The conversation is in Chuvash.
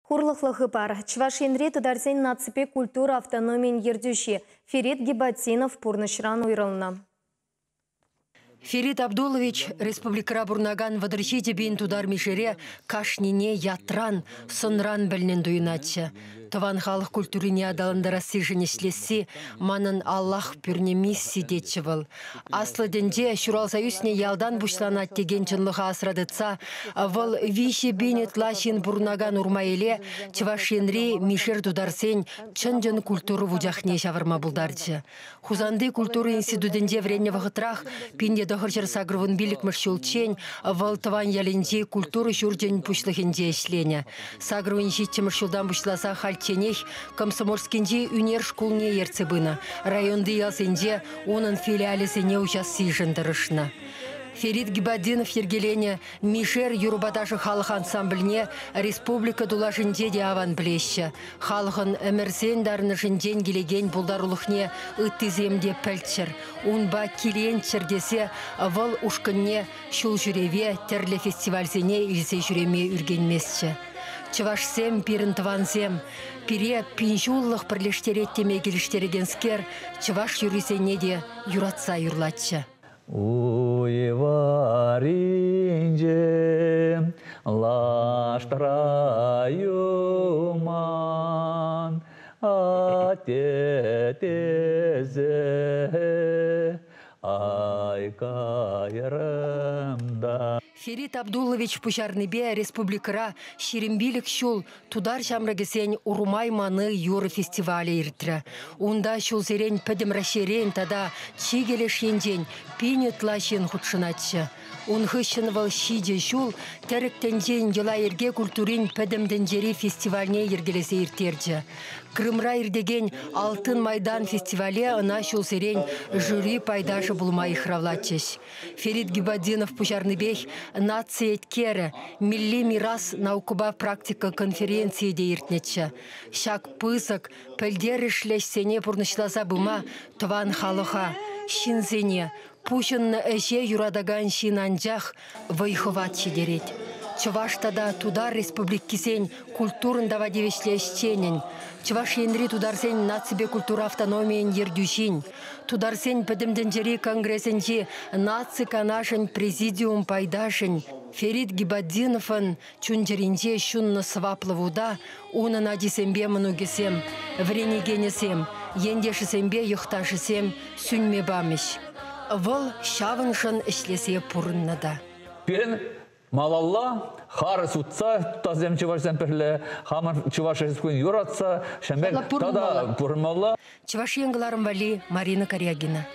Хурлӑхлӑ хыпар. Чӑваш Енри тутарсен наципе культура автономийӗн ертӳҫи Ферид Гибатдинов пурнӑҫран уйрӑлнӑ. Ферид Абдуллович республикӑра пурӑнакан 37 пин тутар мишере кашнине ятран, сӑнран пӗлнӗн туйӑнатчӗ. Тӑван халӑх культурине аталантарассишӗн ӗҫлесси манӑн Аллах пӳрнӗ мисси тетчӗ вӑл. Аслӑ тӗнче ҫуралса ӳснӗ ялтан пуҫланать текен чӑнлӑха асра тытса вӑл 3000 ытла ҫын пурӑнакан Урмаеле Чӑваш Енри мишер тутарсен чӑн-чӑн культура вучахне ҫавӑрма пултарчӗ. Хусанти культура институтӗнче вӗреннӗ вӑхӑтрах 1985-мӗш ҫулччен вӑл тӑван ялӗнчи культура ҫурчӗн пуҫлӑхӗнче ӗҫленӗ. 87-мӗш ҫултан пуҫласа хальчченех Комсомольскинчи ӳнер шкулне ертсе пынӑ, районти ялсенче унӑн филиалӗсене уҫассишӗн тӑрӑшнӑ. Ферид Гибатдинов йӗркеленӗ Мишер юрӑпа ташӑ халӑх ансамбльне республика тулашӗнче те аван пӗлеҫҫӗ. Халӑхӑн ӗмӗрсен тарӑнӑшӗнчен килекен пултарулӑхне ыттисем те пӗлччӗр, унпа киленччӗр тесе вӑл ушкӑнне ҫул ҫӳреве, тӗрлӗ фестивальсене илсе ҫӳреме ӳркенместчӗ. Чӑвашсем пирӗн тӑвансем, пире пин ҫуллӑх пӗрлештерет теме килӗштерекенскер чӑваш юррисене те юратса юрлатчӗ. Уй варринче лаштра юман, атте тесе ай кайрӑм та. Ферид Абдуллович пуҫарнипе республикӑра 25 ҫул тутар ҫамрӑкӗсен Урмай маны юрӑ фестивалӗ иртрӗ. Унта ҫулсерен пӗтӗм Раҫҫейрен тата чикӗ леш енчен пин ытла ҫын хутшӑнатчӗ. Ун хыҫҫӑн вӑл ҫичӗ ҫул тӗрӗк тӗнчин йӑла-йӗрке культурин пӗтӗм тӗнчери фестивальне йӗркелесе ирттерчӗ. Крымра иртекен Алтын Майдан фестивале ӑна ҫулсерен жюри пайташӗ пулма йыхравлатчӗҫ. Ферид Гибатдинов пуҫарнипех наци еткерӗ Милли мирас наукӑпа практика конференцийӗ те иртнӗччӗ. Ҫак пысӑк, пӗлтерӗшлӗ ӗҫсене пурнӑҫласа пыма тӑван халӑха, ҫынсене, пуҫӑннӑ ӗҫе юратакан ҫын анчах вӑй-хӑват ҫитерет. Чӑваш тата Тутар республикисен культурӑн тава тивӗҫлӗ ӗҫченӗн, Чӑваш Енри тутарсен наципе культура автономийӗн ертӳҫин, тутарсен пӗтӗм тӗнчери конгресӗнчи наци канашӗн президиум пайташӗн Ферид Гибатдиновӑн чун-чӗринче ҫуннӑ сӑваплӑ вута унӑн ачисемпе мӑнукӗсем, вӗренекенӗсем, ентешӗсемпе йӑхташӗсем сӳнме памӗҫ. Вӑл ҫавӑншӑн ӗҫлесе пурӑннӑ та. Пирӗн малалла харӑс утса тутарсем чӑвашсем пӗрле хамӑр Чӑваш Республикине юратса ҫемье тата пурӑнмалла. Чӑваш Ен кӑларӑм валли Марина Карягина.